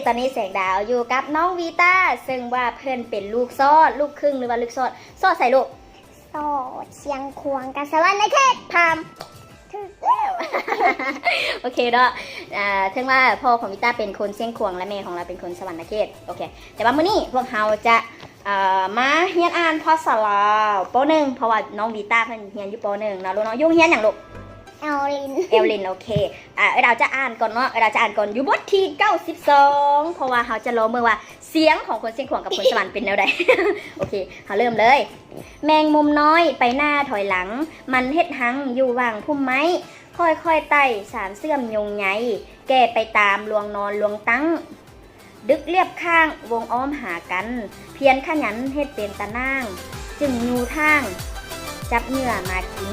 ຕອນນີ້ແສງດາວຢູ່ກັບນ້ອງວີຕາ ເຊິ່ງວ່າເພິ່ນເປັນລູກຊອດ ລູກຄຶ່ງ ຫຼືວ່າລູກຊອດ ຊອດໃສລູກ? ຊອດຊຽງຂວາງກັບສະຫວັນນະເຂດ. ພາມ ຖືກແລ້ວ. ໂອເຄເນາະ ອ່າ ເຖິງວ່າພໍ່ຂອງວີຕາເປັນຄົນຊຽງຂວາງ ແລະ ແມ່ຂອງລາວເປັນຄົນສະຫວັນນະເຂດ. ໂອເຄ ແຕ່ວ່າມື້ນີ້ພວກເຮົາຈະ ອ່າ ມາຮຽນອ່ານພາສາລາວ ປໍໜຶ່ງ ເພາະວ່ານ້ອງວີຕາເພິ່ນຮຽນຢູ່ປໍໜຶ່ງເນາະລູກເນາະ. ຢູ່ໂຮງຮຽນຫຍັງລູກ? ແອວລິນ. ແອວລິນ ໂອເຄ. ອ່າ ເອື້ອຍດາວຈະອ່ານກ່ອນເນາະ ເອື້ອຍດາວຈະອ່ານກ່ອນ ຢູ່ບົດທີເກົ້າສິບສອງ ເພາະວ່າເຮົາຈະລໍເບິ່ງວ່າສຽງຂອງຄົນຊຽງຂວາງກັບຄົນສະຫວັນເປັນແນວໃດ. ໂອເຄ ເຮົາເລີ່ມເລີຍ. ແມງມຸມນ້ອຍໄປໜ້າຖອຍຫຼັງ ມັນເຮັດຮັງຢູ່ຫວ່າງພຸ່ມໄມ້ ຄ່ອຍໆໄຕ່ສານເຊື່ອມໂຍງໃຍ ແກ່ໄປຕາມລວງນອນລວງຕັ້ງ ດຶກລຽບຂ້າງວົງອ້ອມຫາກັນ ພຽນຂະຫຍັນເຮັດເປັນຕາໜ່າງ ຈຶ່ງຢູ່ທາງ ຈັບເຫຍື່ອມາກິນ.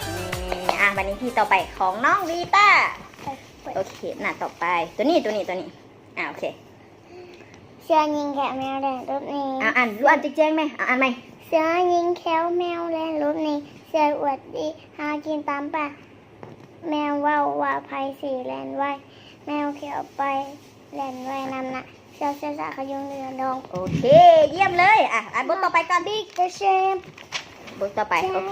ເອີ ອ່າ ບັດນີ້ທີຕໍ່ໄປຂອງນ້ອງວີຕາ. ໂອເຄ ໜ້າຕໍ່ໄປ ໂຕນີ້ ໂຕນີ້ ໂຕນີ້. ອ່າ ໂອເຄ. ເສືອຍິງແຄວແມວແລ່ນຫຼົບໜີ. ອ່າ ອ່ານ ອ່ານແຈ້ງໆແມ່. ອ່າ ອ່ານໃໝ່. ເສືອຍິງແຄວແມວແລ່ນຫຼົບໜີ ເສືອອວດດີ ຫາກິນຕາມປ່າ ແມວເວົ້າວ່າໃຜຊິແລ່ນໄວ ແມວຂຽວໄປແລ່ນໄວນຳໜ້າ ເສືອເສຍສາຂະຍຸງເຫຼືອດອງ. ໂອເຄ ຢ້ຽມເລີຍ. ອ່ະ ອ່ານບົດຕໍ່ໄປກ່ອນ. Big the Sheep. ບົດຕໍ່ໄປ. ໂອເຄ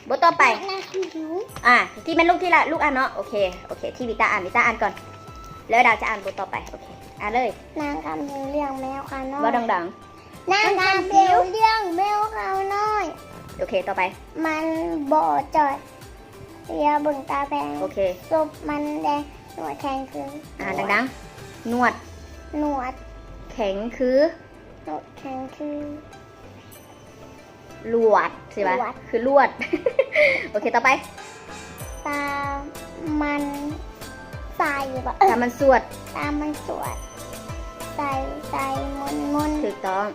ບົດຕໍ່ໄປ. ນາງຄຳຜິວ. ອ່າ ທີ່ແມ່ນລູກທີ່ລະ ລູກອ່ານເນາະ. ໂອເຄ ໂອເຄ ທີ່ວິຕາອ່ານ ວິຕາອ່ານກ່ອນ ແລ້ວດາວຈະອ່ານບົດຕໍ່ໄປ. ໂອເຄ ອ່ານເລີຍ. ນາງຄຳຜິວລ້ຽງແມວຂາວນ້ອຍ. ເວົ້າດັງໆ. ນາງຄຳຜິວລ້ຽງແມວຂາວນ້ອຍ. ໂອເຄ ຕໍ່ໄປ. ມັນບໍ່ຈ່ອຍ ເຫຼືອເບິ່ງຕາແພງ. ໂອເຄ. ສົບມັນແດງ ໜວດແຂງຄື. ອ່ານດັງໆ. ໜວດ. ໜວດ. ແຂງຄື. ໜວດແຂງຄື. ລວດ ຊິວ່າ ລວດ ຄືລວດ. ໂອເຄ ຕໍ່ໄປ. ຕາມັນໃສບໍ່? ເອີ ຕາມັນສວດ. ຕາມັນສວດ ໃສໃສມົນໆ. ຖືກຕ້ອງ.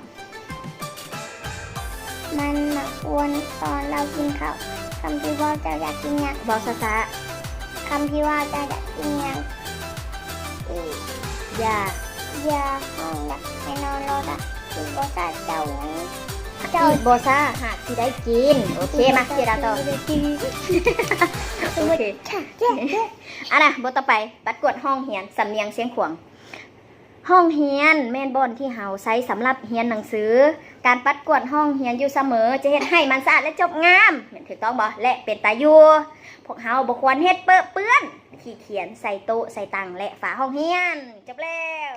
ມັນມັກກວນຕອນເຮົາກິນເຂົ້າ. ຄຳພິວເວົ້າ ເຈົ້າຢາກກິນຫຍັງ? ເວົ້າຊ້າໆ. ຄຳພິວເວົ້າ ເຈົ້າຢາກກິນຫຍັງ? ອີກ ຢາກ ຢາກ ຫ້ອງ ຢາກໃຫ້ນອນລໍຖ້າ. ອີກບໍ່ຊ້າເຈົ້າຫຍັງ? ເຈົ້າ ອີກບໍ່ຊ້າຫາກຊິໄດ້ກິນ. ໂອເຄ ມາ ເຈດາຕໍ່. ໂອເຄ ອັນນ່າ ບົດຕໍ່ໄປ ປັດກວາດຫ້ອງຮຽນ ສຳນຽງຊຽງຂວາງ. ຫ້ອງຮຽນແມ່ນບ່ອນທີ່ເຮົາໃຊ້ສຳລັບຮຽນໜັງສື. ການປັດກວາດຫ້ອງຮຽນຢູ່ສະເໝີ ຈະເຮັດໃຫ້ມັນສະອາດ ແລະ ຈົບງາມ ແມ່ນຖືກຕ້ອງບໍ່? ແລະ ເປັນຕາຢູ່. ພວກເຮົາບໍ່ຄວນເຮັດເປິເປື້ອນ ຂີ້ຂຽນໃສ່ໂຕະ ໃສ່ຕັ່ງ ແລະ ຝາຫ້ອງຮຽນ. ຈົບແລ້ວ.